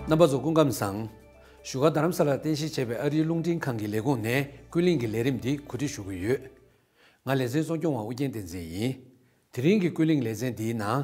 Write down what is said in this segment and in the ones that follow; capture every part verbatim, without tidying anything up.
རྣམ་པ་ཚོ་སྐུ་ཁམས་བཟང་། བཞུགས་སྒར་རྡ་རམ་ས་ལར་རྟེན་གཞི་བྱས་པའི་ཨ་རིའི་རླུང་འཕྲིན་ཁང་གི་ལས་ཁུངས་ནས་ཀུན་གླེང་གི་ལས་རིམ་འདི་གོ་སྒྲིག་ཞུ་གི་ཡོད། ང་ལེ་ཚན་གཙོ་སྐྱོང་བ་ཨུ་རྒྱན་བསྟན་འཛིན་ཡིན། དེ་རིང་གི་ཀུན་གླེང་ལེ་ཚན་འདིའི་ནང་།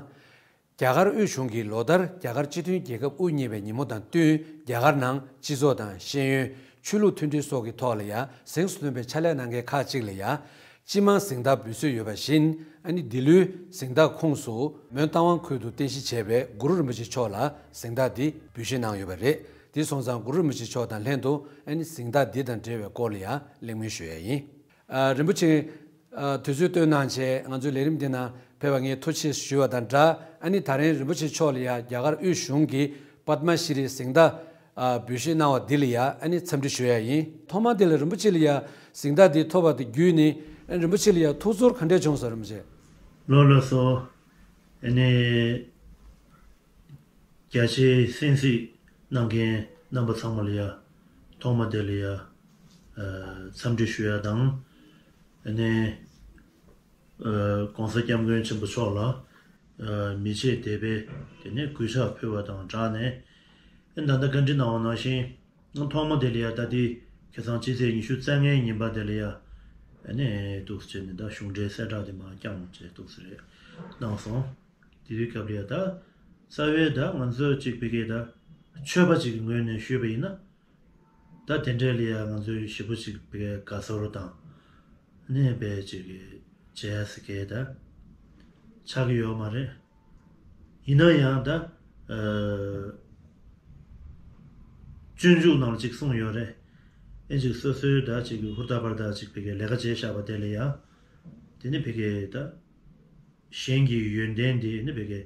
རྒྱ་གར་དབུས་གཞུང་གིས་ལོ་ལྟར་རྒྱ་གར་སྤྱི་མཐུན་རྒྱལ་ཁབ་དབུ་བརྙེས་པའི་ཉིན་མོ་དང་བསྟུན། རྒྱ་གར་ནང་སྤྱི་ཚོགས་དང་ཤེས་ཡོན། ཆོས་ལུགས་མཐུན་སྒྲིལ་སོགས་ཀྱི་ཐོག་ལ་ཡང་གཟེངས་སུ་ཐོན་པའི་ཕྱག་ལས་གནང་མཁན་ཁག་ཅིག་ལ་ཡང་། སྤྱི་དམངས་གཟེངས་རྟགས་འབུལ་སྲོལ་ཡོད་པ་བཞིན། ཨ་ནི་འདི་ལོའི་གཟེངས་རྟགས་ཁོངས་སུ་མོན་རྟ་དབང་ཁུལ་དུ་རྟེན་གཞི་བྱས་པའི་གུ་རུ་རིན་པོ་ཆེ་མཆོག་ལ་གཟེངས་རྟགས་འདི་འབུལ་བཞེས་གནང་ཡོད་པ་རེད། དེ་སོང་ཙང་གུ་རུ་རིན་པོ་ཆེ་མཆོག་དང་ལྷན་དུ། ཨ་ནི་གཟེངས་རྟགས་འདི་དང་འབྲེལ་བའི་སྐོར་ལ་ཡང་གླེང་མོལ་ཞུ་ཡ་ཡིན། ཨ། རིན་པོ་ཆེ། ཨ། དུས་ཚོད་བཏོན་གནང་བྱས་ང་ཚོའི་ལས་རིམ་འདི་ནང་ཕེབས་པར་ངས་ཐུགས་རྗེ་ཆེ་ཞུ་བ་དང་སྦྲགས། ཨ་ནི་ད་རིང་རིན་པོ་ཆེ་མཆོག་ལ་ཡང་རྒྱ་གར་དབུས་གཞུང་གིས་པདྨ་ཤྲི་གཟེངས་རྟགས། ཨ། འབུལ་བཞེས་གནང་བ་འདི་ལ་ཡང་ཨ་ནི་འཚམས་འདྲི་ཞུ་ཡ་ཡིན། ཐོག་མ་དེ་ལ་རིན་པོ་ཆེ་ལ་ཡང་གཟེངས་རྟགས་འདི་ཐོབ་པ་དེ་བརྒྱུད་ནས། ཨ། རིན་པོ་ཆེ་ལ་ཡང་ཐུགས་ཚོར་ག་འདྲས་བྱུང་སོང་རིན་པོ་ཆེ། ལགས་ལགས་སོ། ཨ་ནི། རྒྱ་ཆེའི་གསན་གཟིགས་གནང་མཁན་རྣམ་པ་ཚང་མ་ལ་ཡ། ཐོག་མ་དེ་ལ་ཡ། ཨ། འཚམས་འདྲི་ཞུ་ཡ་དང་། ཨ་ནི། ཨ། ༸གོང་ས་༸སྐྱབས་མགོན་ཆེན་པོ་མཆོག་ལ། ཨ། མི་ཕྱེད་དད་པས་དེ་ནས་གུས་ཕྱག་ཕུལ་བ་དང་སྦྲགས་ནས། ཨ། ད་ལྟ་བཀའ་འདྲི་གནང་བ་ནང་བཞིན། ཐོག་མ་དེ་ལ་ཡ་ད་ལྟའི་ཁ་སང་སྤྱི་ཚེས་ཉི་ཤུ་རྩ་ལྔའི་ཉིན་པ་དེ་ལ་ཡ། ཨ་ནི་འདུག་སེ་བྱས་ནས་ད་གཞུང་འབྲེལ་གསལ་བསྒྲགས་དེ་མར་བསྐྱངས་བྱས་འདུག་སེ་རེད་གནང་སོང་། དེ་དུས་སྐབས་ལ་ཡ་ད། རྩ་བའི་ད་ང་ཚོས་ཅིག་ཕ་གིའི་ད། ཆོས་པ་ཅིག་གི་ངོས་ནས་ཞུས་པ་ཡིན་ན། ད་དེ་འདྲའི་ལ་ཡ་ང་ཚོས་ཞེ་པོ་ཅིག་ཕ་གིའི་དགའ་ཚོར་དང་། ནས་པའི་ཅིག་གི་བྱས་ཟེར་མཁན་ད། ཆགས་ཀྱི་ཡོད་མ་རེད། ཡིན་ན་ཡང་ད། ཨ། སྤྱོད་འཇུག་ནང་ལ་ཅིག་གསུངས་ཡོད་རེད། ཨེ་ཅིག་སོ་སོའི་ད་ཅིག་གི་ཧུར་ཐག་པར་ཐག་ཅིག་ཕ་གིའི་ལས་ཀ་བྱས་བཞག་པ་དེ་ལ་ཡ། དེ་ནི་ཕ་གིའི་ད། གཞན་གྱི་ཡོན་ཏན་དེ་ནི་ཕ་གིའི་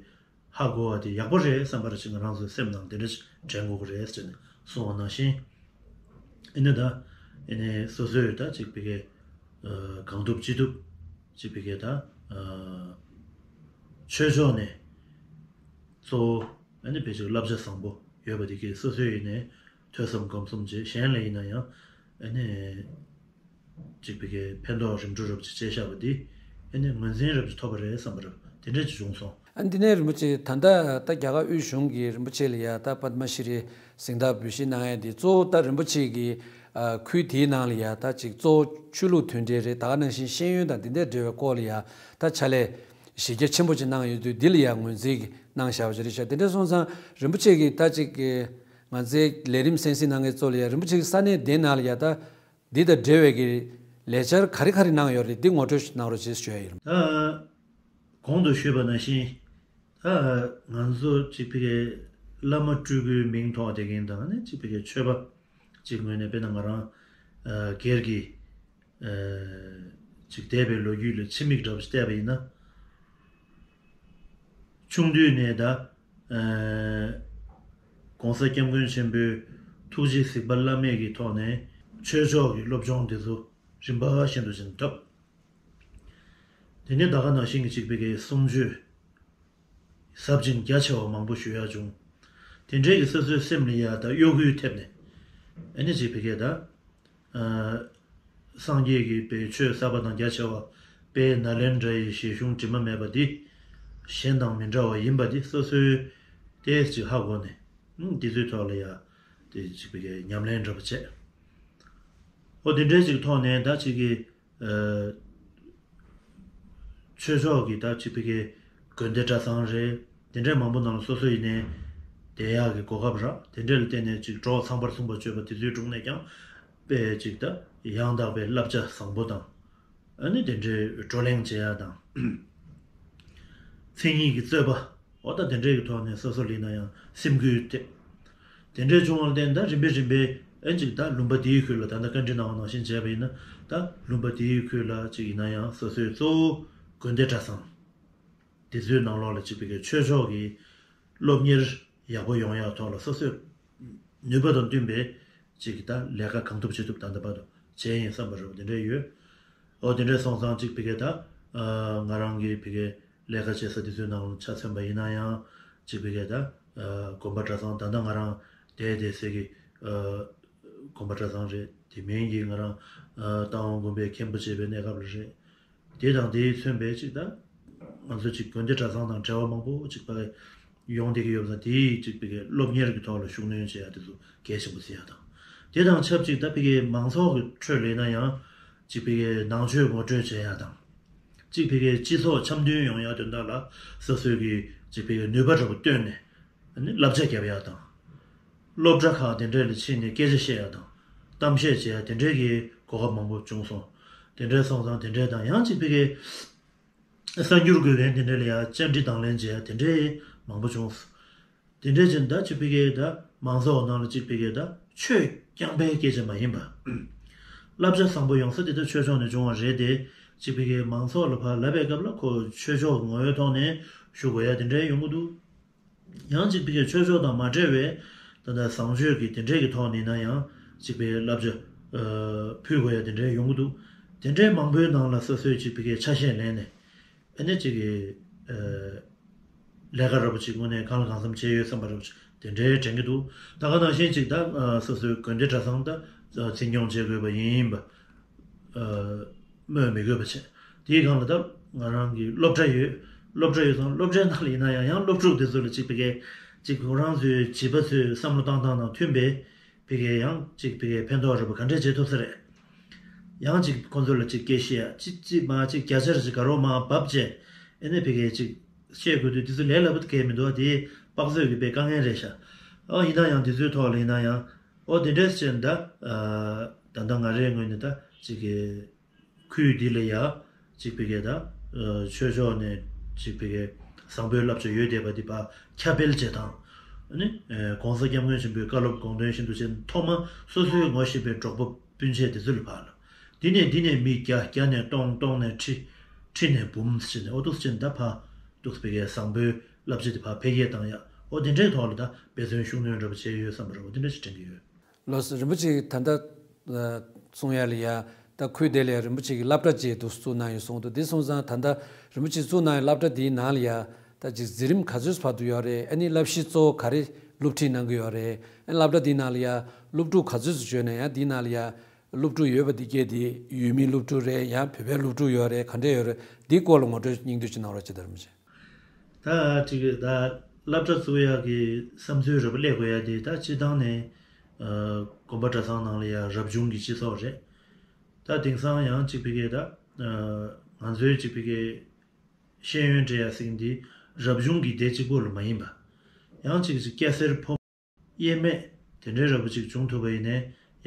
ཧ་གོ་བ་དེ་ཡག་པོ་རེད་བསམ་པར་ཅིག་ང་རང་ཚོའི་སེམས་ནང་དེ་འདྲ་ཅིག་དྲན་དགོས་ཀྱི་རེད་ཟེར་ནས་གསུངས་པ་ནང་བཞིན། ཨེ་ནི་ད། ཨེ་ནི་སོ་སོའི་ད་ཅིག་ཕ་གིའི། ཨ། གང་ཐུབ་ཅི་ཐུབ་ཅིག་ཕ་གིའི་ད། ཨ། ཆོས་ཕྱོགས་ནས་གཙོ་བོ། ཨ་ནི་ཕལ་ཆེར་བསླབ་བྱ་བཟང་པོ་ཡོད་པ་དེ་གས་སོ་སོའི་ཡིན་ནའི་ཐོས་བསམ་སྒོམ་གསུམ་བྱས། གཞན་ལ་ཡིན་ན་ཡང་ཨ་ནི་ཅིག་ཕ་གིའི་ཕན་ཐོགས་རིམ་གྲོ་རབ་ཅིག་བྱས་བཞག་པ་འདི་ཨ་ནི་ངོས་འཛིན་རབ་ཅིག་ཐོབ་པ་རེད་བསམ་པ་རབ་དེ་འདྲ་ཅིག་བྱུང་སོང་། ཨ། འདི་ནས་རིན་པོ་ཆེ་ད་ལྟ་ད་རྒྱ་གར་དབུས་གཞུང་གིས་རིན་པོ་ཆེ་ལ་ཡ་ད་པདྨ་ཤྲི་གཟེངས་རྟགས་འབུལ་བཞེས་གནང་ཡ་འདི་གཙོ་བོ་ད་རིན་པོ་ཆེ་གི། ཨ། ཁུལ་དེའི་ནང་ལ་ཡ་ད་ཅིག་གཙོ་བོ་ཆོས་ལུགས་མཐུན་འབྲེལ་རེད། ད་ག་ནང་བཞིན་ཤེས་ཡོན་དང་འདི་འདྲའི་འབྲེལ་བའི་སྐོར་ལ་ཡ་ད་ཕྱག་ལས་གཞི་རྒྱ་ཆེན་པོ་ཅིག་གནང་ཡོད་དུས་འདི་ལ་ཡ་ངོས་འཛིན་གནང་བཞག་པ་ཅིག་རེད་ཤག་དེ་འདྲ་སོང་ཙང་རིན་པོ་ཆེ་གིས་ད་ཅིག་གི་ང་ཚོའི་ལས་རིམ་གསན་གཟིགས་གནང་མཁན་ཚོ་ལ་ཡ་རིན་པོ་ཆེ་གི་ས་གནས་དེའི་ནང་ལ་ཡ་ད་འདི་དང་འབྲེལ་བའི་གི་ལས་འཆར་ག་རེ་ག་རེ་གནང་ཡོད་རེད། འདི་ངོ་སྤྲོད་གནང་རོགས་བྱེད་ཞུ་ཡ་ཡིན། ད་གོང་དུ་ཞུས་པ་ནང་བཞིན། ད་ང་ཚོ་ཅིག་ཕ་གིའི་བླ་མ་སྤྲུལ་སྐུའི་མིང་ཐོགས་བསྡད་མཁན་དང་ནི་ཅིག་ཕ་གིའི་ཆོས་པ་ཅིག་ངོས་ནས་དཔེར་ན་ང་རང་ཨ་སྒེར་གྱི་ཨ་ཅིག་འདས་པའི་ལོ་རྒྱུས་ལ་ཕྱི་མིག་འདྲ་པོ་ཞིག་བལྟས་པ་ཡིན་ན། ཆུང་དུས་ནས་ད་ཨ་༸གོང་ས་༸སྐྱབས་མགོན་ཆེན་པོའི་ཐུགས་རྗེ་གཟིགས་པ་བླ་མེད་ཀྱི་ཐོག་ནས་ཆོས་ཕྱོགས་ཀྱི་སློབ་སྦྱོང་འདི་ཚོ་རིམ་པ་བཞིན་དུ་ཕྱིན་ཐུབ། དེ་ནས་ད་ག་ནང་བཞིན་གྱི་ཅིག་ཕ་གིའི་གསུང་ཆོས་ཟབ་ཅིང་རྒྱ་ཆེ་བ་མང་པོ་ཞུ་ཡག་བྱུང་། དེ་འདྲའི་གི་སོ་སོའི་སེམས་ལ་ཡ་ད་གཡོ་འགུལ་ཐེབས་ནས། ཨ་ནི་ཅིག་ཕ་གིའི་ད། ཨ། སངས་རྒྱས་ཀྱི་དཔེ་ཆོས་གསར་པ་དང་རྒྱ་ཆེ་བ། དཔལ་ནཱ་ལེནྡྲ་ཡི་བཞེད་གཞུང་དྲི་མ་མེད་པ་འདི་གཞན་དང་མི་འདྲ་བ་ཡིན་པ་འདི་སོ་སོའི་ཏོག་ཙམ་ཅིག་ཧ་གོ་ནས། ཨ། འདི་ཚོའི་ཐོག་ལ་ཡ་དེ་ཅིག་ཕ་གིའི་ཉམས་ལེན་འདྲ་པོ་བྱས། ཨོ་དེ་འདྲའི་ཅིག་ཐོག་ནས་ད་ཅིག་གི་ཨ། ཆོས་ཕྱོགས་ཀྱི་ད་ཅིག་ཕ་གིའི་དགོན་སྡེ་གྲྭ་ཚང་རེད། དེ་འདྲའི་མང་པོ་ནང་ལ་སོ་སོ་ཡིན་ནའི་བསྡད་ཡག་གི་གོ་སྐབས་རག་དེ་འདྲ་ལ་བརྟེན་ནས་ཅིག་གྲོགས་ཚངས་པར་གསུངས་པ་སྤྱོད་པ་དེ་ཚོའི་དྲུང་ནས་ཀྱང་དཔེ་ཅིག་ད་ཡང་དག་པའི་བསླབ་བྱ་བཟང་པོ་དང་། ཨ་ནི་དེ་འདྲའི་བགྲོ་གླེང་བྱེད་ཡག་དང་། མཚན་ཉིད་ཀྱི་རྩོད་པ། འོ་ད་དེ་འདྲའི་གི་ཐོག་ནས་སོ་སོ་ལ་ཡིན་ན་ཡང་སེམས་འགུལ་ཐེབས། དེ་འདྲའི་བྱུང་བ་ལ་བརྟེན་ད་རིམ་པས་རིམ་པས་ཨེ་ཅིག་ད་ལུང་པ་དེའི་ཁུལ་ལ་ད་ལྟ་བཀའ་འདྲི་གནང་བ་ནང་བཞིན་བྱས་པ་ཡིན་ན་ད་ལུང་པ་དེའི་ཁུལ་ལ་ཅིག་ཡིན་ན་ཡང་སོ་སོའི་གཙོ་བོ་དགོན་སྡེ་གྲྭ་ཚང་དེ་ཚོའི་ནང་ལོགས་ལ་ཅིག་ཕ་གིའི་ཆོས་ཕྱོགས་ཀྱི་སློབ་གཉེར་ཡག་པོ་ཡོང་ཡག་ཐོག་ལ་སོ་སོའི་ནུས་པ་དང་བསྟུན་པའི་ཅིག་ད་ལས་ཀ་གང་ཐུབ་ཅི་ཐུབ་ད་ལྟ་བར་དུ་བྱས་ཡིན་བསམ་པ་རེད་པ། དེ་འདྲ་ཡོད། ཨོ་དེ་འདྲ་སོང་ཙང་ཅིག་ཕ་གིའི་ད་ང་རང་གི་ཕ་གིའི་ལས་ཀ་བྱེད་ས་དེ་ཚོའི་ནང་ལ་ཆ་མཚོན་པ་ཡིན་ན་ཡང་ཅིག་ཕ་གིའི་ད་དགོན་པ་གྲྭ་ཚང་ད་ལྟ་ང་རང་བསྡད་བསྡད་སའི་གི་དགོན་པ་གྲྭ་ཚང་རེད། དེ་མིན་གྱི་ང་རང་རྟ་དབང་དགོན་པའི་མཁན་པོ་བྱས་པའི་གནས་སྐབས་ལ་རེད། དེ་དང་དེས་མཚོན་པའི་ཅིག་ད་ང་ཚོ་ཅིག་དགོན་སྡེ་གྲྭ་ཚང་དང་འབྲེལ་བ་མང་པོ་ཅིག་ཕ་གིའི་ ཡོང་བསྡད་ཀྱི་ཡོད་པ་དང་། དེའི་ཅིག་ཕ་གི་སློབ་གཉེར་གྱི་ཐོག་ལ་ཤུགས་སྣོན་བྱེད་ཡ་དེ་ཚོ་གལ་ཆེན་པོ་བརྩི་ཡ་དང་། དེ་དང་ཆབས་ཅིག་ད་ཕ་གི་མང་ཚོགས་ཀྱི་ཁྲོད་ལ་ཡིན་ན་ཡང་ཅིག་ཕ་གི་ནང་ཆོས་ངོ་སྤྲོད་བྱེད་ཡ་དང་། ཅིག་ཕ་གི་སྤྱི་ཚོགས་འཆམ་མཐུན་ཡོང་ཡ་དོན་དག་ལ་སོ་སོའི་གི་ཅིག་ཕ་གི་ནུས་པ་འདྲ་པོ་བཏོན་ནས་ཨ་ནི་བསླབ་བྱ་རྒྱབ་ཡ་དང་། སློབ་གྲྭ་ཁག་དེ་འདྲ་ལ་ཕྱིན་ནས་སྐད་ཆ་བཤད་ཡ་དང་། གཏམ་བཤད་བྱེད་ཡ་དེ་འདྲའི་གི་གོ་སྐབས་མང་པོ་བྱུང་སོང་། དེ་འདྲ་སོང་ཙང་དེ་འདྲ་དང་ཡང་ཅིག་ཕ་གི་གསར་འགྱུར་འགོད་མཁན་དེ་འདྲ་ལ་ཡ་བཅར་འདྲི་དང་ལེན་བྱེད་ཡ་དེ་འདྲའི་མང་པོ་བྱུང་སོང་། དེ་འདྲ་བྱས་ནས་ད་ཅིག་ཕ་གི་ད་མང་ཚོགས་ནང་ལ་ཅིག་ཕ་གི་ད་ཆོས་རྐྱང་པའི་སྐད་ཆ་མ་ཡིན་པ། བསླབ་བྱ་བཟང་པོ་ཡོང་ས་དེ་ད་ཆོས་ཕྱོགས་ནས་བྱུང་བ་རེད་དེ། ཅིག་ཕ་གི་མང་ཚོགས་ལ་ཕར་ལབ་པའི་སྐབས་ལ་ཁོ་ཆོས་ཕྱོགས་ཀྱི་ངོ་བོའི་ཐོག་ནས་ཞུ་དགོས་ཡ་དེ་འདྲ་ཡོང་གི་འདུག་ཡང་ཅིག་ཕ་གི་ཆོས་ཕྱོགས་དང་མ་འབྲེལ་བའི་ད་ལྟ་བཟང་སྤྱོད་ཀྱི་དེ་འདྲས་ཀྱི་ཐོག་ནས་ཡིན་ན་ཡང་ཅིག་ཕ་གི་བསླབ་བྱ་ཨ་ཕུལ་དགོས་ཡ་དེ་འདྲས་ཡོང་གི་འདུག་དེ་འདྲས་མང་པོའི་ནང་ལ་སོ་སོས་ཅིག་ཕ་གི་ཆ་ཤས་ལེན་ནས་ཨ་ནི་ཅིག་གི་ཨ་ལས་ཀ་ར་པོ་ཅིག་དངོས་གནས་གང་ལ་གང་འཚམ་བྱས་ཡོད་བསམ་པ་ར་པོ་ཅིག་དེ་འདྲའི་དྲན་གྱི་འདུག་ད་ག་ནང་བཞིན་ཅིག་ད་ཨ་སོ་སོའི་དགོན་སྡེ་གྲྭ་ཚང་ད་འཛིན་སྐྱོང་བྱེད་དགོས་པ་ཡིན་པ་ཨ་སྨོས་མི་དགོས་པ་བྱས། དེའི་སྒང་ལ་ད་ང་རང་གི་སློབ་གྲྭ་ཡོད། སློབ་གྲྭ་ཡོད་ཙང་སློབ་གྲྭའི་ནང་ལ་ཡིན་ན་ཡང་ཡང་སློབ་ཕྲུག་དེ་ཚོ་ལ་ཅིག་ཕ་གི་ཅིག་ཁོ་རང་ཚོའི་བྱིས་པ་ཚོའི་བསམ་བློ་བཏང་སྟངས་དང་མཐུན་པའི་ཕ་གི་ཡང་ཅིག་ཕ་གི་ཕན་ཐོགས་ར་པོ་ག་འདྲས་བྱེད་ཐུབ་ས་རེད། ཡང་ཅིག་ཁོ་ཚོ་ལ་ཅིག་སྐད་བཤད་ཡ་ཅིག་ཅིག་མ་ཅིག་བརྒྱ་ཆ་རེ་ཅིག་དགའ་རོགས་མ་བབས་བྱས་ཨ་ནི་ཕ་གི་ཅིག་བཤད་དགོས་དུས་དེ་ཚོ་ལས་སླ་པོ་གང་ཡང་མི་འདུག་ཨ། དེ་དཔག་ཚོད་ཀྱི་དཔེ་དཀའ་ངལ་རེད་ཤག་ཨོ་ཡིན་ན་ཡང་དེ་ཚོའི་ཐོག་ལ་ཡིན་ན་ཡང་ཨོ་དེ་འདྲས་བྱས་ན་ད་ཨ་ད་ལྟ་ང་རའི་ངོས་ནས་ད་ཅིག་གི་ཁུལ་འདི་ལ་ཡ་ཅིག་ཕ་གི་ད་ཨ་ཆོས་ཕྱོགས་ནས་ཅིག་ཕ་གི་བཟང་པོའི་བསླབ་བྱ་ཡོད་བསྡད་པ་འདི་ཕར་ཁྱབ་སྤེལ་བྱེད་སྟངས། ཨ་ནི་ཨ་༸གོང་ས་༸སྐྱབས་མགོན་ཆེན་པོའི་བཀའ་སློབ་དགོངས་དོན་བཞིན་དུ་བྱས་ནས་ཐོག་མ་སོ་སོའི་ངོ་ཤེས་པའི་གྲོགས་པོ་སྤུན་མཆེད་དེ་ཚོ་ལ་ཕར་ལ། འདི་ནས་འདི་ནས་མི་བརྒྱ། བརྒྱ་ནས་སྟོང་། སྟོང་ནས་ཁྲི། ཁྲི་ནས་འབུམ་ཟེར་ནས་ཨོ་ཏོག་ཟེར་ནས་ད་ཕར་ཏོག་ཙམ་ཕ་གིའི་བཟང་པོའི་བསླབ་བྱ་དེ་ཕར་འཕེལ་རྒྱས་བཏང་ཡ་ཨོ་དེ་འདྲའི་ཐོག་ལ་ད་འབད་བརྩོན་ཤུགས་སྣོན་འདྲ་པོ་བྱས་ཡོད་བསམ་པ་རེད། ཨོ་དེ་འདྲ་ཞིག་དྲན་གྱི་ཡོད། ལགས་སོ། རིན་པོ་ཆེ་གིས་ད་ལྟ་ཨ་གསུང་ཡ་ལ་ཡ་ད་ཁུལ་དེ་ལ་ཡ་རིན་པོ་ཆེ་གིས་སློབ་གྲྭ་ཅིག་འདུག་བཙུགས་གནང་ཡོད་གསུངས་འདུག་དེ་སོང་ཙང་ད་ལྟ་རིན་པོ་ཆེས་བཙུགས་གནང་ཡ་སློབ་གྲྭ་དེའི་ནང་ལ་ཡ་ད་ཅིག་འཛིན་རིམ་ག་ཚོད་བར་དུ་ཡོད་རེད། ཨ་ནི་བསླབ་གཞི་གཙོ་བོ་ག་རེ་སློབ་ཁྲིད་གནང་གི་ཡོད་རེད། ཨ་ནི་སློབ་གྲྭ་དེའི་ནང་ལ་ཡ་སློབ་ཕྲུག་ག་ཚོད་ཙམ་ཡོད་ན་ཡང་དེའི་ནང་ལ་ཡ་སློབ་ཕྲུག་ཡོད་པ་འདི་གས་དེ་ཡུལ་མིའི་སློབ་ཕྲུག་རེད། ཡང་བོད་པའི་སློབ་ཕྲུག་ཡོད་རེད། ག་འདྲས་ཡོད་རེད། འདིའི་སྐོར་ལ་ངོ་སྤྲོད་སྙིང་བསྡུས་ཅིག་གནང་རོགས་བྱེད། ད་རིན་པོ་ཆེ། ད་ཅིག་ད་སློབ་གྲྭ་བཙུགས་ཡག་གི་བསམ་ཚུལ་རེ་བ་སླེབས་དགོས་ཡ་དེ་ད་སྤྱིར་བཏང་ནས་ཨ་དགོན་པ་གྲྭ་ཚང་ནང་ལ་ཡ་རབ་བྱུང་གི་སྤྱི་ཚོགས་རེད། ད་དེང་སང་ཡང་ཅིག་ཕ་གིའི་ད་ཨ་ང་ཚོའི་ཅིག་ཕ་གིའི་ཤེས་ཡོན་སྤྲད་ཡ་ཟེར་མཁན་དེ་རབ་བྱུང་གི་སྡེ་གཅིག་པོ་ལ་མ་ཡིན་པ། ཡང་ཅིག་ཅིག་སྐྱ་སེར་ཕོ་དབྱེར་མེད་དེ་འདྲའི་འདྲ་པོ་ཅིག་བྱུང་ཐུབ་པ་ཡིན་ནའི་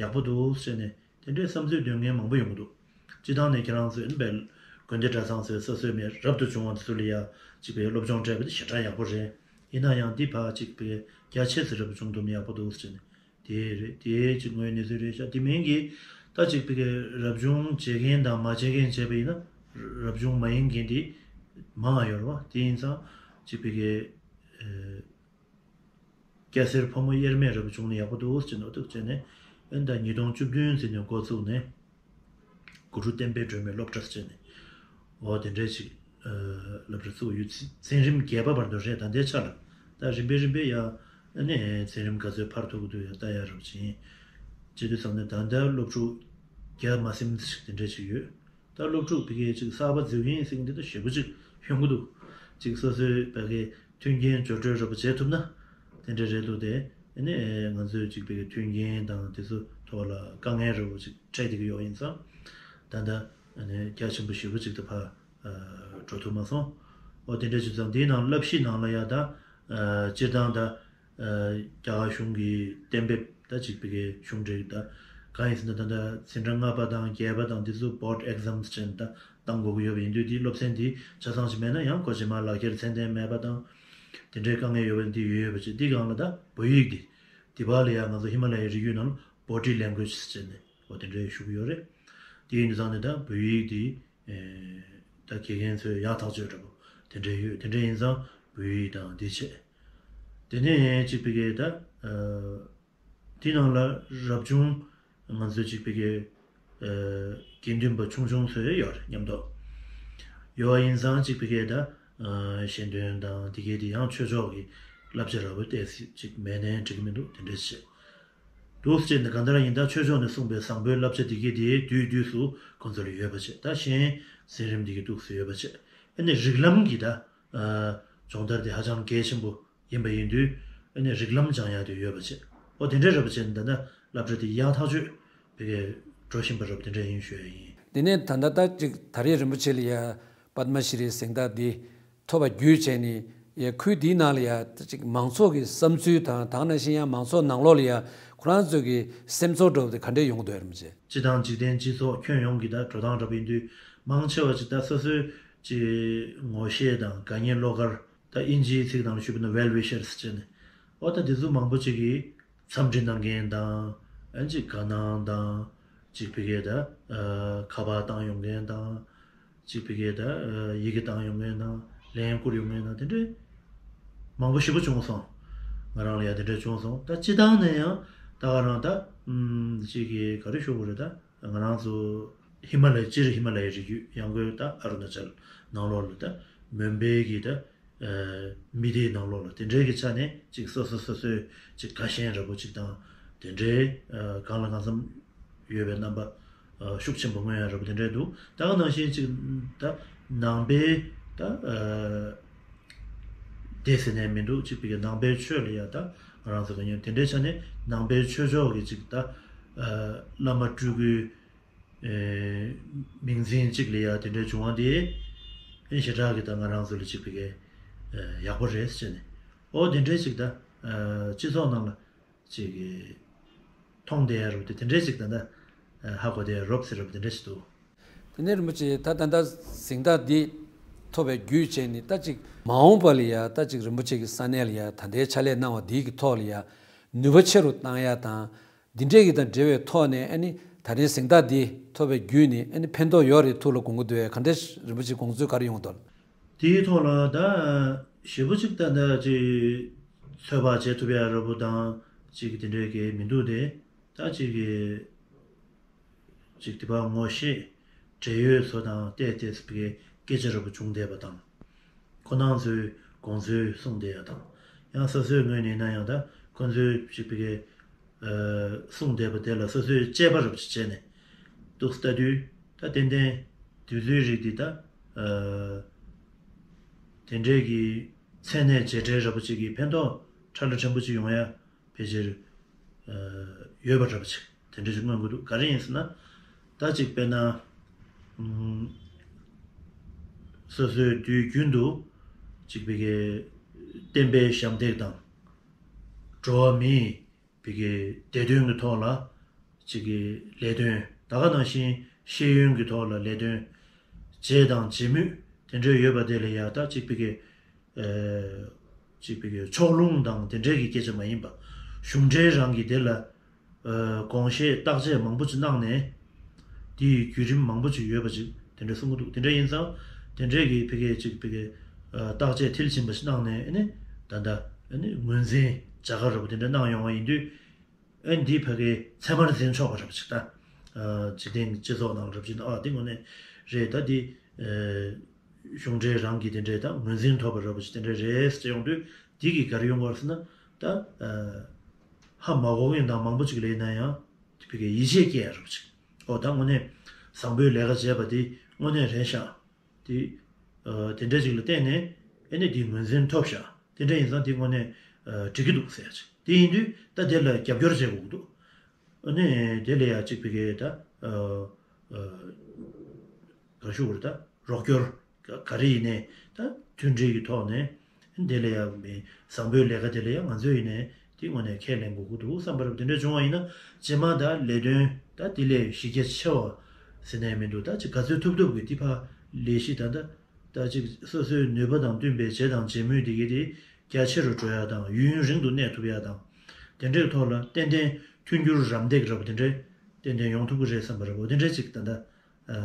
ཡག་པོ་འདུག་ཟེར་ནས་དེ་འདྲའི་བསམ་ཚུལ་འདོན་མཁན་མང་པོ་ཡོང་གི་འདུག་སྤྱིར་བཏང་ནས་ཁྱེད་རང་ཚོས་ཨིན་པའི་དགོན་སྡེ་གྲྭ་ཚང་ཚོའི་སོ་སོའི་མི་རབ་ཏུ་བྱུང་བ་ཚོ་ལ་ཡ་ཅིག་པའི་སློབ་སྦྱོང་སྤྲད་པ་དེ་ཞེ་དྲག་ཡག་པོ་རེད། ཡིན་ན་ཡང་འདི་ཕར་ཅིག་པའི་རྒྱ་ཆེ་ཚེ་རབ་བྱུང་དུ་མི་ཡག་པོ་འདུག་ཟེར་ནས་དེ་རེད། དེ་ཅིག་དངོས་གནས་ཚུལ་རེད་ཤག་དེ་མིན་གྱི་ད་ཅིག་པའི་རབ་བྱུང་བྱེད་མཁན་དང་མ་བྱེད་མཁན་བྱས་པ་ཡིན་ན་རབ་བྱུང་མ་ཡིན་མཁན་དེ་མང་ཡོད་རེད་བ། དེ་ཡིན་ཙང་ཅིག་པའི་སྐྱ་སེར་ཕོ་མོ་དབྱེར་མེད་རབ་བྱུང་ནས་ཡག་པོ་འདུག་ཟེར་ནས་འོ་ཐུག་བྱས་ནས་ཨེ་ད་ཉིས་སྟོང་བཅུ་བདུན་ཙམ་ནས་འགོ་བཙུགས་ནས་གུ་རུ་བསྟན་པའི་སྒྲོན་མེ་སློབ་གྲྭ་ཟེར་ནས་འོ་དེ་འདྲའི་ཅིག་སློབ་གྲྭ་བཙུགས་ཡོད། ཚན་རིམ་བརྒྱད་པ་བར་དུ་རེད། ད་ལྟའི་ཆ་ལ་ད་རིམ་པས་རིམ་པས་ཡ་ཨ་ནི་ཚན་རིམ་ག་ཚོད་འཕར་ཐུབ་ཀྱི་འདུག་ཡ་ལྟ་ཡ་རབ་ཅིང་བྱེད་དུས་ཙམ་ནས་ད་ལྟ་སློབ་ཕྲུག་བརྒྱ་མ་ཟིན་ཞིག་དེ་འདྲ་ཅིག་ཡོད། ད་སློབ་ཕྲུག་ཕ་གིའི་ཅིག་གསར་པ་འཛུལ་མཁན་ཟེར་མཁན་དེ་ད་ཞེ་པོ་ཅིག་ཡོང་གི་འདུག་ཅིག་སོ་སོའི་ཕ་གིའི་མཐུན་རྐྱེན་སྦྱོར་སྤྲོད་རོགས་པ་བྱེད་ཐུབ་ན་དེ་འདྲ་རེད་འདུག་དེ་ཨ་ནི་ང་ཚོས་ཅིག་ཕ་གིའི་མཐུན་རྐྱེན་དང་དེ་ཚོ་ཐོག་ལ་དཀའ་ངལ་རོགས་པ་ཅིག་འཕྲད་བསྡད་ཀྱི་ཡོད། ཡིན་ཙང་ད་ལྟ་ཨ་ནི་རྒྱ་ཆེན་པོ་ཞེ་པོ་ཅིག་ད་ཕར་འགྲོ་ཐུབ་མ་སོང་། འོ་དེ་འདྲ་བྱས་ཙང་དེའི་ནང་བསླབ་གཞི་ནང་ལ་ཡ་ད་སྤྱིར་བཏང་ད་རྒྱ་གར་གཞུང་གི་གཏན་འབེབས་ད་ཅིག་ཕ་གིའི་གཞུང་འབྲེལ་ད་གང་ཡིན་ཟེར་ན་ད་ལྟ་འཛིན་གྲྭ་ལྔ་པ་དང་བརྒྱད་པ་དང་འདི་ཚོ་board exams་བྱས་ནས་ད་བཏང་དགོས་ཀྱི་ཡོད་པ་ཡིན་དུས་འདི་སློབ་ཚན་འདི་ཆ་ཚང་ཞིག་མེད་ན་ཡང་གོ་རྗེས་མ་ལག་འཁྱེར་ཚད་ལྡན་མེད་པ་དང་དེ་འདྲའི་དཀའ་ངལ་ཡོད་པ་འདི་ཡོད་ཡོད་པ་བྱས། འདི་སྒང་ལ་ད་བོད་ཡིག་འདི་འདི་བར་ལ་ཡང་ང་ཚོ་ཧི་མ་ལ་ཡའི་རི་རྒྱུད་ནང་ལ་body language་ཟེར་ནས་འོ་དེ་འདྲའི་ཞུ་གི་ཡོད་རེད། དེ་ཡིན་དུས་ཙང་ནས་ད་བོད་ཡིག་འདི་ད་དགེ་རྒན་ཚོས་ཡག་ཐག་ཆོད་འདྲ་པོ་དེ་འདྲ་ཡོད། དེ་འདྲ་ཡིན་ཙང་བོད་ཡིག་དང་འདི་བྱས། དེ་ནས་ཅིག་ཕ་གིའི་ད་དེ་ནང་ལ་རབ་བྱུང་ང་ཚོའི་ཅིག་ཕ་གིའི་དགེ་འདུན་པ་ཆུང་ཆུང་ཚོ་ཡོད་རེད། མཉམ་དུ་ཡོད་པ་ཡིན་ཙང་ཅིག་ཕ་གིའི་ད་ཞལ་འདོན་དང་དེ་གའི་དེ་ཡང་ཆོས་ཕྱོགས་ཀྱི་བསླབ་བྱ་ར་བོ་ཏོག་ཙམ་ཅིག་མེད་ནའི་འགྲིག་གི་མི་འདུག་དེ་འདྲ་བྱས། འདུག་ཟེར་ནས་གང་ལྟར་ཡིན་ད་ཆོས་ཕྱོགས་ནས་གསུངས་པའི་བཟང་པོའི་བསླབ་བྱ་འདི་གའི་དེའི་དུས་དུས་སུ་ཁོང་ཚོ་ལ་ཡོད་པ་བྱས། ད་གཞན་འཛིན་རིམ་འདི་གའི་འདུག་སེ་ཡོད་པ་བྱས། ཨ་ནི་རིགས་ལམ་གྱི་ད་སྦྱོང་བརྡར་དེ་ཧ་ཅང་གལ་ཆེན་པོ་ ཡིན་པ་ཡིན་དུས་ཨ་ནི་རིགས་ལམ་སྦྱང་ཡག་དེ་ཡོད་པ་བྱས། ཨོ་དེ་འདྲའི་རེད་པ་བྱས་ནས་ད་ལྟ་སློབ་གྲྭ་དེ་ཡག་ཐག་ཆོད་བི་གའི་འགྲོ་བཞིན་པ་རེད་པ་དེ་འདྲ་ཡིན་ཞུ་ཡ་ཡིན། དེ་ནས་ད་ལྟ་ད་ཅིག་ད་རེས་རིན་པོ་ཆེ་ལ་ཡ་པདྨ་ཤྲི་གཟེངས་རྟགས་འདི་ཐོབ་པ་བརྒྱུད་བྱས་ནས་ཡ་ཁུལ་འདིའི་ནང་ལ་ཡ་ཅིག་མང་ཚོགས་ཀྱི་བསམ་ཚུལ་དང་དེ་ནང་བཞིན་ཡང་མང་ཚོགས་ནང་ལོགས་ལ་ཡ་ཁོ་རང་ཚོས་ཀྱི་སེམས་ཚོར་འདྲ་བོ་དེ་ག་འདྲས་ཡོང་གི་འདུག་རིན་པོ་ཆེ། སྤྱི་དང་འཇིག་རྟེན་སྤྱི་ཚོགས་ཁྱོན་ཡོངས་ཀྱི་ད་འགྲོ་སྟངས་འདྲ་པོ་ཡིན་དུས་མང་ཆེ་བ་ཅིག་ད་སོ་སོའི་ཅིག་ངོ་ཤེས་དང་དགའ་ཉེ་བློ་དཀར། ད་དབྱིན་ཇིའི་ཚིག་ནང་ལ་ཞུས་པ་ན་well wishers ཟེར་ནས། ཨོ་ད་དེ་ཚོ་མང་པོ་ཅིག་གིས་འཚམས་འདྲི་གནང་མཁན་དང་། ཨ་ཅིག་དགའ་སྣང་དང་། ཅིག་བི་གའི་ད་ཨ་ཁ་པར་བཏང་ཡོང་མཁན་དང་། ཅིག་བི་གའི་ད་ཨ་ཡི་གེ་བཏང་ཡོང་མཁན་དང་། ལན་བསྐུར་ཡོང་མཁན་དང་། དེ་འདྲའི་མང་པོ་ཞེ་པོ་བྱུང་སོང་། ང་རང་ལ་ཡང་དེ་འདྲ་བྱུང་སོང་། ད་སྤྱི་བཏང་ནས་ཡང་ད་ག་རང་ད་ཨམ་ཅིག་གི་ག་རེ་ཞུ་དགོས་རེད། ད་ང་རང་ཚོ་ཧི་མ་ལ་ཡའི་སྤྱིར་ཧི་མ་ལ་ཡའི་རི་རྒྱུད། ཡང་སྒོས་ད་ཨ་རུ་ན་ཅལ་ནང་ལོགས་ལ་ད་མོན་པའི་གི་ད་ཨ་མི་སྡེའི་ནང་ལོགས་ལ་དེ་འདྲའི་གི་ཆ་ནས་ཅིག་སོ་སོ་སོ་སོའི་ཅིག་དགའ་ཞེན་འདྲ་པོ་ཅིག་དང་། དེ་འདྲའི་ཨ་གང་ལ་གང་འཚམ་ཡོད་པའི་རྣམ་པ་ཨ་ཤུགས་ཆེན་པོ་མངོན་ཡ་འདྲ་པོ་དེ་འདྲའི་འདུག་ད་ག་ནང་བཞིན་ཅིག་ད་ནང་པའི་ད་ཨ་སྡེ་ཟེར་ནས་མི་འདུག་ཅིག་བི་གའི་ནང་པའི་ཆོས་ལ་ཡ་ད་ང་རང་ཚོ་ག་ཉོན་དེ་འདྲའི་ཆ་ནས་ནང་པའི་ཆོས་ཕྱོགས་ཀྱི་ཅིག་ད་ཨ་བླ་མ་སྤྲུལ་སྐུའི་ཨེ་མིང་འཛིན་གཅིག་ལ་ཡ་དེ་འདྲའི་བྱུང་བ་དེ་ཨེ་ཞེ་དྲག་གི་ད་ང་རང་ཚོ་ལ་ཅིག་བི་གའི་ཨེ་ཡག་པོ་རེད་ཟེར་ནས། ཨོ་དེ་འདྲའི་ཅིག་ད་ཨེ་སྤྱི་ཚོགས་ནང་ལ་ཅིག་གི་མཐོང་བསྡད་ཡ་རུ་དེ་དེ་འདྲའི་ཅིག་ད་ད་ཨེ་ཧ་གོ་བསྡད་ཡ་རོབ་ཟེར་རོབ་དེ་འདྲ་ཞིག་འདུག་དེ་ནས་རིན་པོ་ཆེ་ད་ད་ལྟ་གཟེངས་རྟགས་འདི་ཐོབ་པའི་བརྒྱུད་བྱས་ནས་ད་ཅིག་མ་འོངས་པ་ལ་ཡ་ད་ཅིག་རིན་པོ་ཆེ་གི་ས་གནས་ལ་ཡ་ད་ལྟའི་ཕྱག་ལས་གནང་བ་འདི་གི་ཐོག་ལ་ཡ་ནུས་པ་ཆེ་རུ་བཏང་ཡ་དང་། འདི་འདྲས་ཀྱི་དང་འབྲེལ་བའི་ཐོག་ནས་ཨ་ནི་ད་རིང་གཟེངས་རྟགས་འདི་ཐོབ་པའི་བརྒྱུད་ནས་ཨ་ནི་ཕན་ཐོགས་ཡོད་རེད་ཐུགས་ལ་དགོངས་ཀྱི་འདུག་གས། ག་འདྲས་རིན་པོ་ཆེ་དགོངས་ཚུལ་ག་རེ་ཡོང་གི་འདུག་དེའི་ཐོག་ལ་ད་ཞེ་པོ་ཅིག་ད་ད་ཅིག་ཚོད་དཔག་བྱེད་ཐུབ་ཡ་འདྲ་པོ་དང་ཅིག་དེ་འདྲས་ཀྱི་མི་འདུག་སྟེ། ད་ཅིག་གི་ཅིག་དེ་བ་ངོ་ཤེས་འབྲེལ་ཡོད་ཚོ་དང་བལྟས་ཏེ་བི་གའི་སྐད་ཆ་འདྲ་པོ་བྱུང་བསྡད་པ་དང་། ཁོ་རང་ཚོའི་དགོངས་ཚུལ་གསུངས་བསྡད་ཡ་དང་། ཡང་སོ་སོའི་ངོས་ནས་ཡིན་ན་ཡང་ད་ཁོ་ཚོའི་ཅིག་བི་གའི་ཨ་གསུངས་བསྡད་པ་དེ་ལ་སོ་སོས་དཔྱད་པ་འདྲ་པོ་ཅིག་བྱས་ནས་འདུག་ལྟ་དུས། ད་ཏན་ཏན་དུས་ཚོད་རིགས་འདི་ད་ཨ་དེ་འདྲའི་གི་མཚན་གནས་རྗེས་དྲན་འདྲ་པོ་ཅིག་གི་ཕན་ཐོགས་ཁྲ་ལ་ཕྲན་བུ་ཅིག་ཡོང་ཡ་ཕལ་ཆེར་ཨ་ཡོད་པ་འདྲ་པོ་ཅིག་དེ་འདྲ་ཅིག་མངོན་དགོས་འདུག་ག་རེ་ཡིན་ཟེར་ན། ད་ཅིག་དཔེར་ན་ཨུམ་སོ་སོའི་དུས་རྒྱུན་དུ་ཅིག་བི་གའི་བསྟན་པའི་ཞབས་འདེགས་དང་། འགྲོ་བ་མིའི་བི་གའི་བདེ་དོན་གྱི་ཐོག་ལ་ཅིག་གི་ལས་དོན། ད་ག་ནང་བཞིན་ཤེས་ཡོན་གྱི་ཐོག་ལ་ལས་དོན་བྱས་དང་བྱེད་མུས་དེ་འདྲ་ཡོད་པ་དེ་ལ་ཡ་ད་ཅིག་བི་གའི་ཨ་ཅིག་བི་གའི་ཕྱོགས་ལྷུང་དང་དེ་འདྲའི་གི་སྐད་ཆ་མ་ཡིན་པ། གཞུང་འབྲེལ་རང་གི་དེ་ལ་ཨ་དགོངས་བཞེས་བརྟག་དཔྱད་མང་པོ་ཅིག་གནང་ནས། དེའི་བརྒྱུད་རིམ་མང་པོ་ཅིག་ཡོད་པ་ཅིག་དེ་འདྲ་གསུང་གི་འདུག་དེ་འདྲ་ཡིན་ཙང་དེ་འདྲའི་གི་བི་གའི་ཅིག་བི་གའི་ཨ་བརྟག་དཔྱད་མཐིལ་ཕྱིན་པ་ཞིག་གནང་ནས། ཨ་ནི་ད་ལྟ་ཨ་ནི་ངོས་འཛིན་བྱ་དགའ་འདྲ་པོ་དེ་འདྲ་གནང་ཡོང་བ་ཡིན་དུས། ཨ་ནི་འདི་ཕ་གིའི་ཚད་མར་འཛིན་ཆོག་པ་འདྲ་པོ་ཅིག་ད། ཨ་འཇིག་རྟེན་གྱི་སྤྱི་ཚོགས་ནང་འདྲ་པོ་ཅིག་ན། ཨ་འདི་དངོས་གནས་རེད། ད་འདི་ཨ་གཞུང་འབྲེལ་རང་གི་དེ་འདྲའི་ད་ངོས་འཛིན་ཐོབ་པ་འདྲ་པོ་ཅིག་དེ་འདྲ་རེད་ཟེར་ཡོང་དུས། འདི་གིས་ག་རེ་ཡོང་གི་ཡོད་རེད་ཟེར་ན། ད་ཨ་ཧ་མ་གོ་མཁན་དང་མང་པོ་ཅིག་ལ་ཡིན་ན་ཡང་དེ་ཕ་གིའི་ཡིད་ཆེས་སྐྱེ་ཡ་འདྲ་པོ་ཅིག་ཨོ་ད་དངོས་གནས་བཟང་པོའི་ལས་ཀ་བྱས་པ་དེ་དངོས་གནས་རེད་ཤག་དེ་ཨ་དེ་འདྲ་ཅིག་ལ་བརྟེན་ནས་ཨ་ནི་དེའི་ངོས་འཛིན་ཐོབ་ཤག་དེ་འདྲ་ཡིན་ཙང་དེ་དངོས་གནས་ཨ་འགྲིག་གི་འདུག་ཟེར་ཡ་ཅིག་དེ་ཡིན་དུས་ད་དེ་ལ་རྒྱབ་སྐྱོར་བྱེད་དགོས་ཀྱི་འདུག་ཨ་ནི་དེ་ལ་ཡ་ཅིག་བི་གའི་ད་ཨ་ཨ་ག་ཞུ་དགོས་རེད། ད་རོགས་སྐྱོར་ག་ག་རེ་ཡིན་ནའི་ད་མཐུན་སྒྲིལ་གྱི་ཐོག་ནས་དེ་ལ་ཡ་མི་བཟང་པོའི་ལས་ཀ་དེ་ལ་ཡ་ང་ཚོས་ཡིན་ནའི་དེ་དངོས་གནས་ཁས་ལེན་དགོས་ཀྱི་འདུག་བསམ་པ་རེད། དེ་འདྲ་བྱུང་བ་ཡིན་ན་རྗེས་མ་ད་ལས་དོན་ད་དེ་ལས་གཞི་རྒྱ་ཆེ་བ་ཟེར་ནའི་མི་འདུག་ད་ཅིག་ག་ཚོད་ཐུབ་ཐུབ་ཀྱིས་དེ་ཕར་ལས་གཞི་ད་ད་ད་ཅིག་སོ་སོའི་ནུས་པ་དང་བསྟུན་པའི་བྱས་དང་བྱེད་མུས་དེ་གའི་དེ་རྒྱ་ཆེ་རུ་འགྲོ་ཡ་དང་། ཡུན་རིང་དུ་གནས་ཐུབ་ཡ་དང་། དེ་འདྲའི་ཐོག་ལ་ཏན་ཏན་མཐུན་འགྱུར་རམ་འདེགས་འདྲ་པོ་དེ་འདྲའི་ཏན་ཏན་ཡོང་ཐུབ་ཀྱི་རེད་བསམ་པ་རེད། འོ་དེ་འདྲའི་ཅིག་ད་ལྟ་ཨ་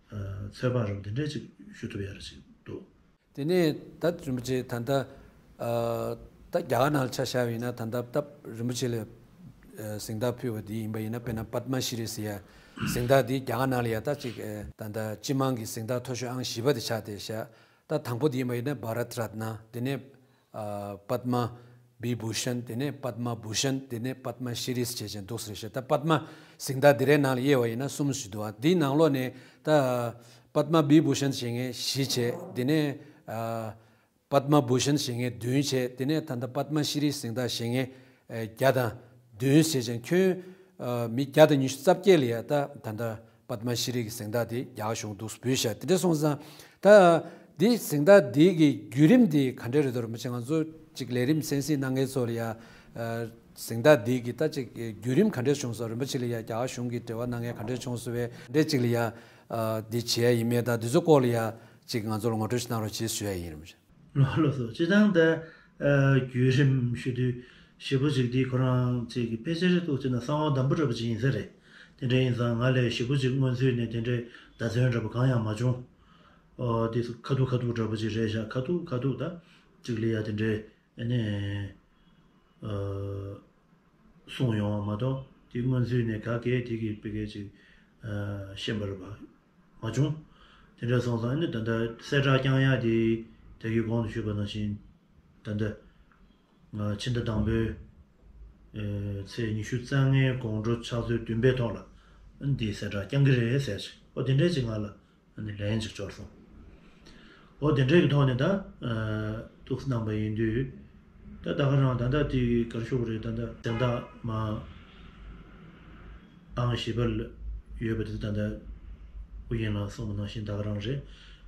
ཨ་ཚོད་དཔག་རེད་པ། དེ་འདྲ་ཅིག་ཞུ་ཐུབ་ཡ་རེ་ཅིག་འདུག་དེ་ནས་ད་རིན་པོ་ཆེ་ད་ལྟ་ཨ་ད་རྒྱ་གར་ནང་ལ་ཆ་བཞག་པ་ཡིན་ན། ད་ལྟ་ད་རིན་པོ་ཆེ་ལ་ཨ་གཟེངས་རྟགས་ཕུལ་བ་འདི་ཡིན་པ་ཡིན་ན། དཔེར་ན་པདྨ་ཤྲི་ཟེར་ཡ་གཟེངས་རྟགས་འདི་རྒྱ་གར་ནང་ལ་ཡ་ད་ཅིག་ཨ་ད་ལྟ་སྤྱི་དམངས་ཀྱི་གཟེངས་རྟགས་མཐོ་ཤོས་ཨང་བཞི་པ་དེ་ཆགས་བསྡད་ཤག་ད་དང་པོ་དེ་ཡིན་པ་ཡིན་ན་བྷ་རད་རཏ་ན། དེ་ནས་ཨ་པདྨ་བི་བྷུ་ཤན། དེ་ནས་པདྨ་བྷུ་ཤན། དེ་ནས་པདྨ་ཤྲི་ཟེར་བྱས་བྱས་འདུག་ཟེར་ཤག་ད་པདྨ་གཟེངས་རྟགས་འདི་རའི་ནང་ལ་དབྱེ་བ་ཡིན་ན་གསུམ་ཞིག་འདུག་ཨ་འདིའི་ནང་ལོགས་ནས་ད་པདྨ་བི་བྷུ་ཤན་བྱེད་མཁན་བཞི་བྱས། དེ་ནས་ཨ་ པདྨ་བྷུ་ཤན་བཞེས་མཁན་བདུན་བྱས། དེ་ནས་ད་ལྟ་པདྨ་ཤྲི་རི་གཟེངས་རྟགས་བཞེས་མཁན་ཨེ་བརྒྱ་དང་བདུན་བྱས་ཅིང་། ཁྱོན་ཨ་མི་བརྒྱ་དང་ཉི་ཤུ་རྩ་བརྒྱད་ལ་ཡ་ད་ད་ལྟ་པདྨ་ཤྲི་རི་གི་གཟེངས་རྟགས་དེ་རྒྱ་གར་གཞུང་འདུག་སེ་འབུལ་བཞག་དེ་འདྲ་སོང་ཙང་། ད་འདི་གཟེངས་རྟགས་འདི་གི་བརྒྱུད་རིམ་འདི་ག་འདྲ་རེད་དོ། རིན་པོ་ཆེ་ང་ཚོ་ཅིག་ལས་རིམ་གསན་གཟིགས་གནང་མཁན་ཚོ་ལ་ཡ་ཨ་གཟེངས་རྟགས་འདི་གི་ད་ཅིག་བརྒྱུད་རིམ་ག་འདྲ་བྱུང་སོང་། རིན་པོ་ཆེ་ལ་ཡ་རྒྱ་གར་གཞུང་གི་འབྲེལ་བ་གནང་མཁན་ག་འདྲ་བྱུང་སོང་བས། འདྲ་ཅིག་ལ་ཡ་ཨ་འདི་བྱས་ཡིན་མེད་དང་འདི་ཚོ་སྐོར་ལ་ཡ་ཅིག་ང་ཚོ་ལ་ངོ་སྤྲོད་ཅིག་གནང་རོགས་གྱིས་ཞུ་ཡ་ཡིན། རིན་པོ་ཆེ། ལགས་སོ། སྤྱིར་བཏང་ད་ཨ་བརྒྱུད་རིམ་ཞུ་དུས་ཞེ་པོ་ཅིག་འདི་ཁོ་རང་ཅིག་གི་ཕལ་ཆེར་ཐུགས་ཆེ་ན་གསང་བ་འདམ་བུ་འདྲ་པོ་ཅིག་ཡིན་ས་རེད། དེ་འདྲ་ཡིན་ཙང་ང་ལས་ཞེ་པོ་ཅིག་སྔོན་ཚུད་ནས་དེ་འདྲའི་བརྡ་མཚོན་འདྲ་པོ་གང་ཡང་མ་བྱུང་། ཨོ་དེ་ཁ་ཐུག་ཁ་ཐུག་འདྲ་པོ་ཅིག་རེད་ཤག་ཁ་ཐུག་ཁ་ཐུག་ད་ཅིག་ལ་ཡ་དེ་འདྲའི་ཨ་ནི་ཨ་གསུངས་ཡོང་བ་མ་གཏོགས། དེ་སྔོན་ཚུད་ནས་ག་གེ་དེ་གི་དཔེ་གལ་ཅིག་ཨ་ཤེས་པར་བ། མ་བྱུང་། དེ་འདྲ་སོང་ཙང་ནི་ད་ལྟ་གསལ་བསྒྲགས་བསྐྱང་ཡག་དེ་ད་གིན་གོང་དུ་ཞུས་པ་ནང་བཞིན། ད་ལྟ་ང་ཕྱི་ཟླ་དང་པོའི་ཨེ་ཚེས་ཉི་ཤུ་རྩ་ལྔའི་དགོང་དྲོ་ཕྱག་ཚོད་བདུན་པའི་ཐོག་ལ་འདིའི་གསལ་བསྒྲགས་བསྐྱང་གི་རེད་ཟེར་ཞིག་ཨོ་དེ་འདྲས་ཅིག་ང་ལ་ཨ་ནི་ལན་ཅིག་འབྱོར་སོང་། ཨོ་དེ་འདྲས་ཀྱི་ཐོག་ནས་ད་ཨ་ཐུགས་གནང་པ་ཡིན་དུས། ད་ད་ག་རང་ད་ལྟ་དེ་གར་ཤོག་རེད། ད་ལྟ་གཟེངས་རྟགས་མ་ཨང་བཞི་པ་ལ་ཡོད་པ་དེ་ད་ལྟ་ཨུ་རྒྱན་ལགས་གསུངས་པ་ནང་བཞིན་ད་ག་རང་རེད།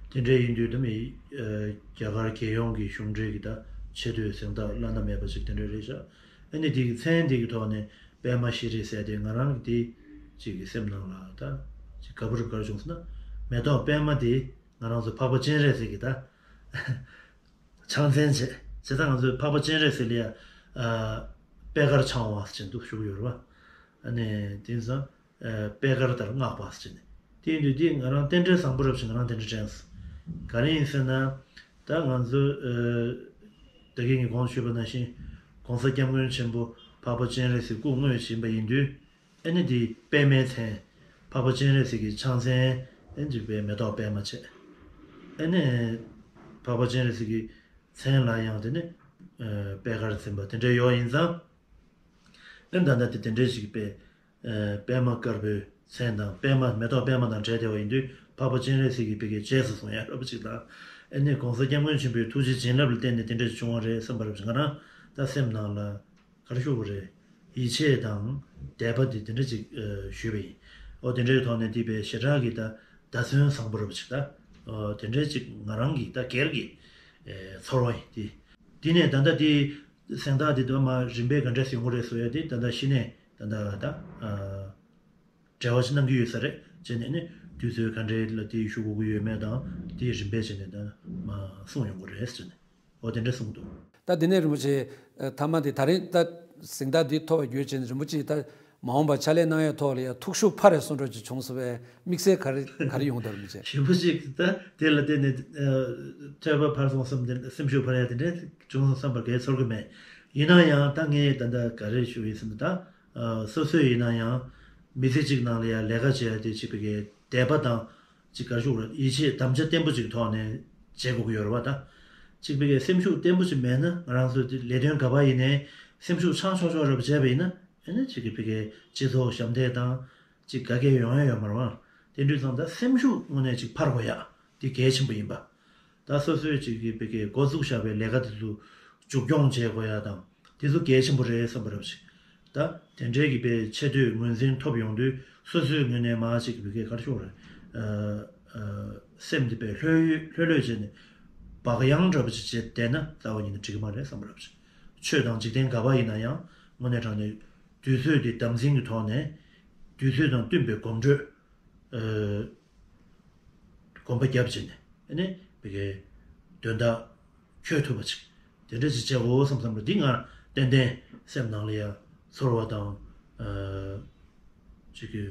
དེ་འདྲ་ཡིན་དུས་ད་མི་ཨ་རྒྱ་གར་རྒྱལ་ཡོངས་ཀྱི་གཞུང་འབྲེལ་གྱི་ད་ཆེ་བསྟོད་གཟེངས་རྟགས་བླ་ན་མེད་པ་ཅིག་དེ་འདྲ་རེད་ཤག་ཨ་ནི་དེ་གི་མཚན་དེ་གི་ཐོག་ནས་པདྨ་ཤྲི་རི་ཟེར་དེ་ང་རང་གི་དེ་ཅིག་གི་སེམས་ནང་ལ་ད་ཅིག་དགའ་པོ་རུ་གར་བྱུང་ཟེར་ན། མེ་ཏོག་པདྨ་དེ་ང་རང་ཚོ་འཕགས་པ་སྤྱན་རས་གཟིགས་ཀྱི་ད་ཕྱག་མཚན་བྱས། བྱས་ཙང་ང་ཚོས་འཕགས་པ་སྤྱན་རས་གཟིགས་ལ་ཡ་ཨ་པད་དཀར་འཆང་བ་ཟེར་འདུག་ཞུ་གི་ཡོད་རེད་བ། ཨ་ནི་དེང་སང་ཨ་པད་དཀར་ལྟར་བསྔགས་པ་ཟེར་ནས། དེ་ཡིན་དུས་དེ་ང་རང་རྟེན་འབྲེལ་བཟང་པོ་རབ་ཞིག་ང་རང་དེ་འདྲ་དྲན་སོང་། ག་རེ་ཡིན་ཟེར་ན། ད་ང་ཚོ་ཨ་ད་གིན་གྱི་གོང་ཞུས་པ་ནང་བཞིན་༸གོང་ས་༸སྐྱབས་མགོན་ཆེན་པོ་འཕགས་པ་སྤྱན་རས་གཟིགས་སྐུ་དངོས་ཡིན་པ་ཡིན་དུས། ཨ་ནི་དེ་པདྨའི་མཚན། འཕགས་པ་སྤྱན་རས་གཟིགས་ཀྱི་ཕྱག་མཚན། ཨ་ནི་དེ་པའི་མེ་ཏོག་པདྨ་བྱས། ཨ་ནི་འཕགས་པ་སྤྱན་རས་གཟིགས་ཀྱི་མཚན་ལ་ཡང་དེ་ནི་ཨ་པད་དཀར་འཛིན་པ་དེ་འདྲ་ཡོད་ཡིན་ཙང་། ཨ་ནི་ད་ལྟ་དེ་དེ་འདྲའི་ཞིག་པའི་ཨ་པདྨ་དཀར་པོའི་མཚན་དང་པདྨ་མེ་ཏོག་པདྨ་དང་འབྲེལ་བསྡད་པ་ཡིན་དུས། འཕགས་པ་སྤྱན་རས་གཟིགས་ཀྱི་བི་གའི་རྗེས་སུ་བཟུང་ཡ་འདྲ་པོ་ཅིག་དང་། ཨ་ནི་༸གོང་ས་༸སྐྱབས་མགོན་ཆེན་པོའི་ཐུགས་རྗེ་བྱིན་རླབས་ལ་བརྟེན་ནས་དེ་འདྲ་ཞིག་བྱུང་བ་རེད་བསམ་པ་རེད། ང་རང་ད་སེམས་ནང་ལ་ག་རེ་ཞུ་དགོས་རེད། ཡིད་ཆེས་དང་དད་པ་དེ་དེ་འདྲ་ཅིག་ཨ་ཞུས་པ་ཡིན། ཨོ་དེ་འདྲའི་ཐོག་ནས་དེ་པའི་ཞེ་དྲག་གི་ད་བརྡ་མཚོན་བཟང་པོ་རེད་པ་ཅིག་ད། ཨོ་དེ་འདྲའི་ཅིག་ང་རང་གི་ད་སྒེར་གྱི་ཨེ་ཚོར་བ་ཡིན་དེ། དེ་ནས་ད་ལྟ་དེ་གཟེངས་རྟགས་དེ་དུ་མ་རིམ་པས་ག་འདྲས་ཡོང་གི་རེད་ཟེར་ཡ་དེ་ད་ལྟ་གཞི་ནས་ད་ལྟ་ད་ཨ་འབྲེལ་བ་ཞིག་གནང་གི་ཡོད་ས་རེད། བྱས་ནས་ནི་དུས་ཚོད་ག་འདྲའི་ལ་དེ་ཞུ་དགོས་ཀྱི་ཡོད་མེད་དང་དེ་རིམ་པས་བྱས་ནས་ད་མ་གསུངས་ཡོང་གི་རེད་ཟེར་ནས། འོ་དེ་འདྲ་གསུངས་འདུག་ད་དེ་ནས་རིན་པོ་ཆེ་ཨ་མཐའ་མ་དེ་ད་རིང་ད་གཟེངས་རྟགས་འདི་ཐོབ་པ་བརྒྱུད་བྱས་ནས་རིན་པོ་ཆེ་ད་མ་འོངས་པར་ཕྱག་ལས་གནང་ཡའི་ཐོག་ལ་ཡང་ཐུགས་ཤུགས་འཕར་བའི་བཟོ་འདྲ་ཅིག་བྱུང་སོང་བས། དམིགས་བསལ་ག་རེ་ག་རེ་ཡོང་འདུག་རིན་པོ་ཆེ། ཞེ་པོ་ཅིག་ད་དེ་ལ་བརྟེན་ནས་ཨ་ཐོས་པ་འཕར་སོང་བསམ་དེ་སེམས་ཤུགས་འཕར་ཡ་དེ་འདྲ་བྱུང་སོང་བསམ་པ་གའི་ཚོར་གི་མེད། ཡིན་ན་ཡང་ད་ངས་ད་ལྟ་ག་རེ་ཞུ་ཡིན་ཟེར་ན། ད་ཨ་སོ་སོས་ཡིན་ན་ཡང་མི་ཚེ་གཅིག་ནང་ལ་ཡང་ལས་ཀ་བྱེད་ཡ་དེ་གཅིག་པའི་གའི་དད་པ་དང་། ཅིག་ག་རེ་ཞུ་དགོས་རེད། ཡིད་ཆེས་དམ་བཅའ་བརྟན་པོ་ཅིག་ཐོག་ནས་བྱེད་དགོས་ཀྱི་ཡོད་རེད་བ་ད། ཅིག་ཕ་གིའི་སེམས་ཤུགས་བརྟན་པོ་ཅིག་མེད་ན། ང་རང་ཚོ་དེ་ལས་དོན་ག་པར་ཡིན་ནའི་སེམས་ཤུགས་ཆག་ཆོག་ཆོག་རེ་བ་བྱས་པ་ཡིན་ན། ཨ་ནི་ཅིག་གི་ཕ་གིའི་སྤྱི་ཚོགས་ཞབས་འདེགས་དང་ཅིག་ག་གེ་ཡོང་ཡ་ཡོད་མ་རེད་བ། དེ་འདྲ་སོང་ཙང་ད་སེམས་ཤུགས་དངོས་གནས་ཅིག་འཕར་དགོས་ཡ་དེ་གལ་ཆེན་པོ་ཡིན་པ། ད་སོ་སོའི་ཅིག་གི་ཕ་གིའི་འགོ་བཙུགས་བཞག་པའི་ལས་ཀ་དེ་ཚོ་མཇུག་སྐྱོང་བྱེད་དགོས་ཡ་དང་། དེ་ཚོ་གལ་ཆེན་པོ་རེད་བསམ་པ་རེད་བ་ཞིག་ད་དེ་འདྲའི་གི་པའི་ཆེ་བསྟོད་ངོས་འཛིན་ཐོབ་ཡོང་དུས་སོ་སོའི་ངོས་ནས་མ་ཅིག་གི་ཕ་གིའི་ག་རེ་ཞུ་དགོས་རེད། ཨ་ཨ་སེམས་དེ་པའི་ལྷོད་ལྷོད་ལྷོད་བྱས་ནས་བག་ཡངས་འདྲ་པོ་ཅིག་བྱས་བསྡད་ན་རྩ་བ་ཉིད་ནས་འགྲིག་གི་མ་རེད་བསམ་པ་རེད་བ་ཞིག་ཆོས་དང་འཇིག་རྟེན་ག་པར་ཡིན་ན་ཡང་དངོས་གནས་དྲང་གནས་དུས་ཚོད་དེ་དམ་འཛིན་གྱི་ཐོག་ནས་དུས་ཚོད་དང་བསྟུན་པའི་གོམ་བགྲོད་ཨ་གོམ་པ་བརྒྱབ་བྱས་ནས་ཨ་ནི་ཕ་གིའི་དོན་དག་འཁྱོལ་ཐུབ་པ་ཅིག་དེ་འདྲ་ཅིག་བྱེད་དགོས་བསམ་བསམ་རེད། འདི་ང་ཏན་ཏན་སེམས་ནང་ལ་ཡ་ཚོར་བ་དང་ཨ་ཅིག་གི་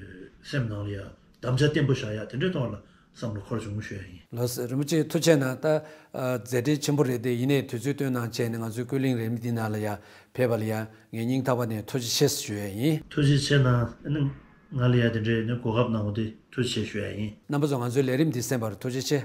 སེམས་ནང་ལ་ཡ་དམ་བཅའ་བརྟན་པོ་བཞག་ཡ་དེ་འདྲའི་ཐོག་ལ་བསམ་བློ་འཁོར་བྱུང་ཞུ་ཡ་ཡིན། ལགས་སོ། རིན་པོ་ཆེ་ཐུགས་རྗེ་གནང་། ད་ཨ་མཛད་བྲེལ་ཆེན་པོ་རེད་དེ། ཡིན་ནའི་དུས་ཚོད་བཏོན་གནང་བྱས་ནས་ང་ཚོའི་ཀུན་གླེང་རིམ་འདི་ནང་ལ་ཡ་ཕེབས་པ་ལ་ཡ་ངས་སྙིང་ཐག་པ་ནས་ཐུགས་རྗེ་ཆེ་ཞུ་ཡ་ཡིན། ཐུགས་རྗེ་ཆེ་གནང་། ཨ་ནི་ང་ལ་ཡ་དེ་འདྲའི་ནི་གོ་སྐབས་གནང་བ་དེ་ཐུགས་རྗེ་ཆེ་ཞུ་ཡ་ཡིན། རྣམ་པ་ཚོ་ང་ཚོའི་ལས་རིམ་འདི་གསན་པར་ཐུགས་རྗེ་ཆེ།